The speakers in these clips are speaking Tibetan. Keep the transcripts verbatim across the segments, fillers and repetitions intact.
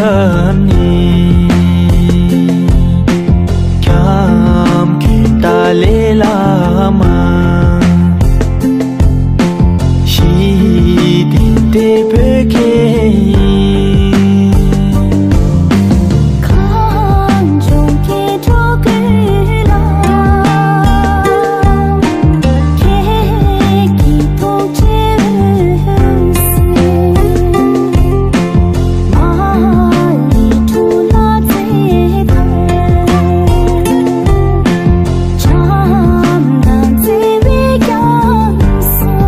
ནི། ཁྱམས་ཀྱི་ཏཱ་ལའི་བླ་མ། ཞི་བདེ་དེ་བོད་ཁྱེད་ཡིན། གངས་ལྗོངས་སྐྱིད་འགྲོ་ཀུན་ལ། ཁྱེད་ཀྱི་ཐུགས་རྗེ་འོད་ཟེར། མ་ཎི་དྲུག་ལ་བརྩེ་ལྟར། བྱམས་དང་བརྩེ་བའི་རྒྱ་མཚོ།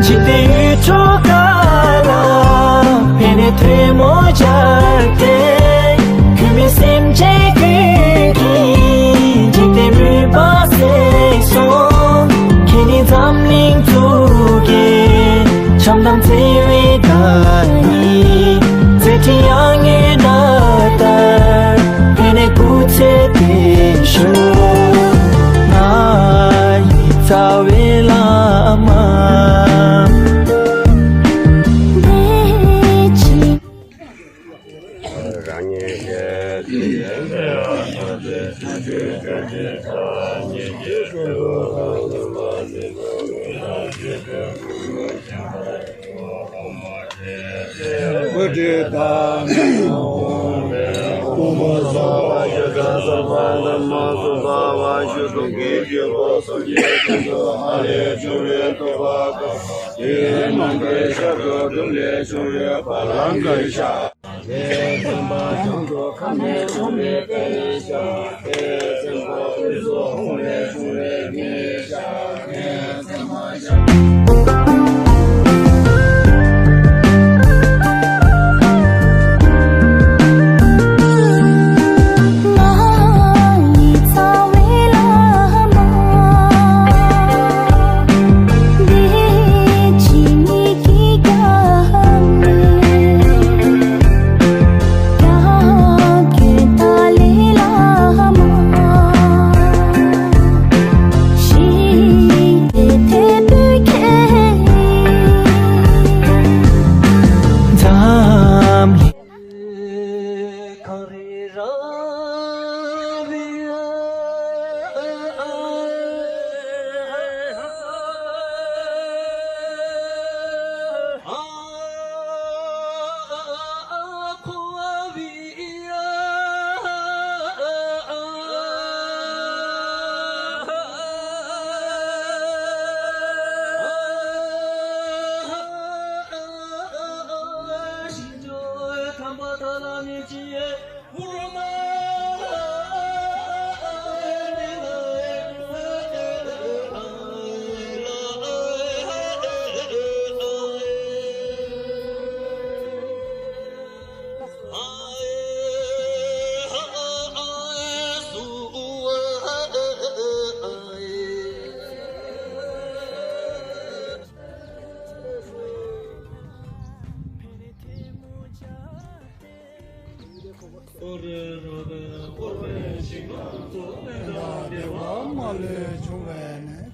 འཇིག་རྟེན་ཡུལ་གྲུ་ག་ལ། ཕན་ནས་ཐལ་མོ་སྦྱར་ཏེ། གུས་མོས་སེམས་ཅན་ཀུན་གྱི། འཇིག་རྟེན་མུན་པ་སེལ་སོང་། ཁྱེད་ནི་འཛམ་གླིང་གཙུག་གི། བྱམས་དང་བརྩེ་བའི་བདག་ཉིད། མཛད་འཕྲིན་ཡར་ངོའི་ཟླ་ལྟར། ཕན་ནས་སྐུ་ཚེ་བརྟན་ཤོག་ང་ཡི་རྩ་བའི་བླ་མ། བདེ་སྐྱིད།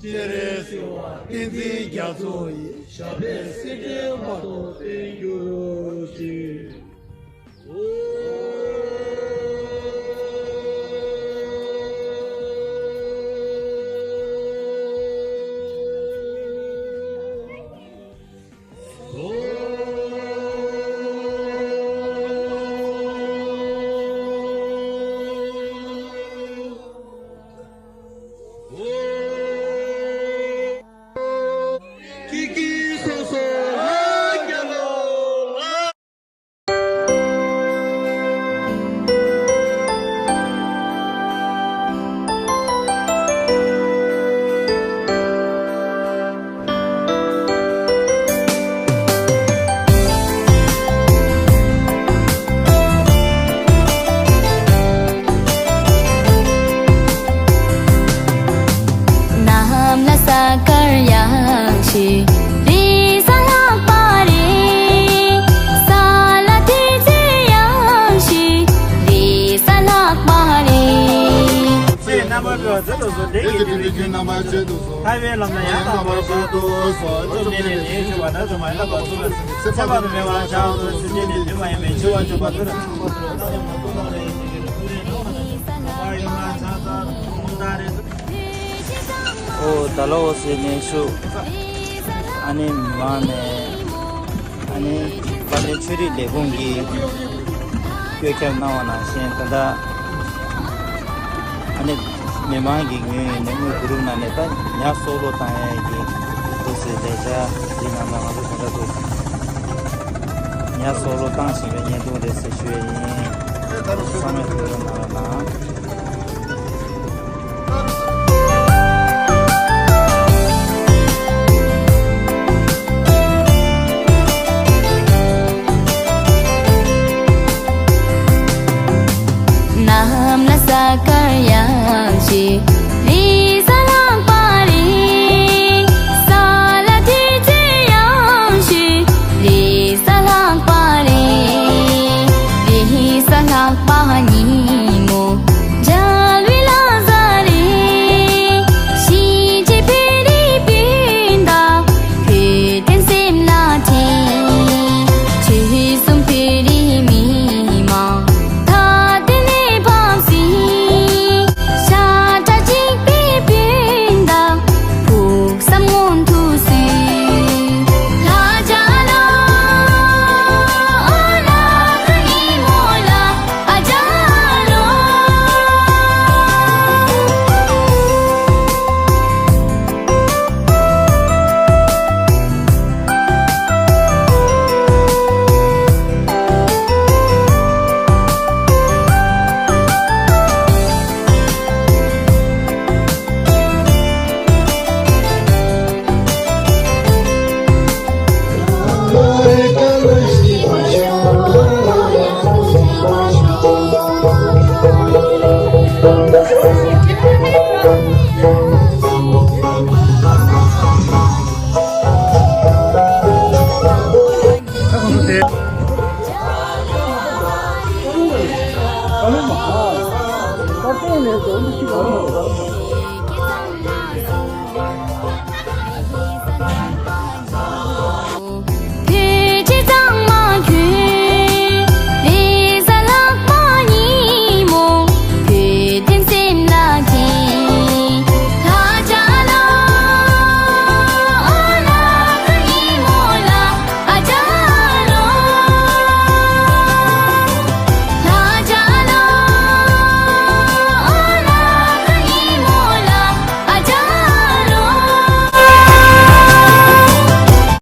སྤྱན་རས་གཟིགས་དབང་བསྟན་འཛིན་རྒྱ་མཚོ་ཡི། ཞབས་པད་སྲིད་མཐའི་བར་དུ་བརྟན་གྱུར་ཅིག་ཐུགས་སུ་དེ་ཡི་དུས་ཀྱི་རྣམ་པར་ཆོས་ཐུགས་སུ། ཐར་པའི་ལམ་ལ་ཡང་དག་པར་རྗེས་སུ་བསྔོ། བཅོམ་ལྡན་འདས་ཉེར་ཞུ་བ་ན་དུ་མ་ལ་བར་དུ་ལ་སེམས་པ་དུ་མེད་པར་བྱ་བ་དུ་སེམས་ཅན་ནི་དུས་མ་ཡིན་པའི་འཆི་བ་འཇུག་པ་དུ་ལ། ཨོ་ད་ལོ་ཟེར་ནས་ཤུ། ཨ་ནི་མི་མང་ནས། ཨ་ནི་དཔལ་ལྡན་ཆོས་རིག་ལས་ཁུངས་ཀྱིས་བཀོད་ཁྱབ་གནང་བ་ནང་བཞིན་ད་ལྟ་ཨ་ནི་མི་མང་གི་ངོས་ནས་དངུལ་བསྡུ་རུབ་གནང་ནས་ད་ཉ་གསོག་འོག་བཏང་ཡས་ཀྱི་འདུག་ཟེར་ལས་འཆར་འདི་ནང་ལ་ང་ཚོ་གང་འདྲ་འདུག་ཉ་གསོག་འོག་བཏང་བཞིན་པའི་བརྙན་ཐུང་རེད་ཟེར་ཞུ་ཡས་ཡིན། ཚང་མས་ཐུགས་རེ་གནང་རོགས་གནང་།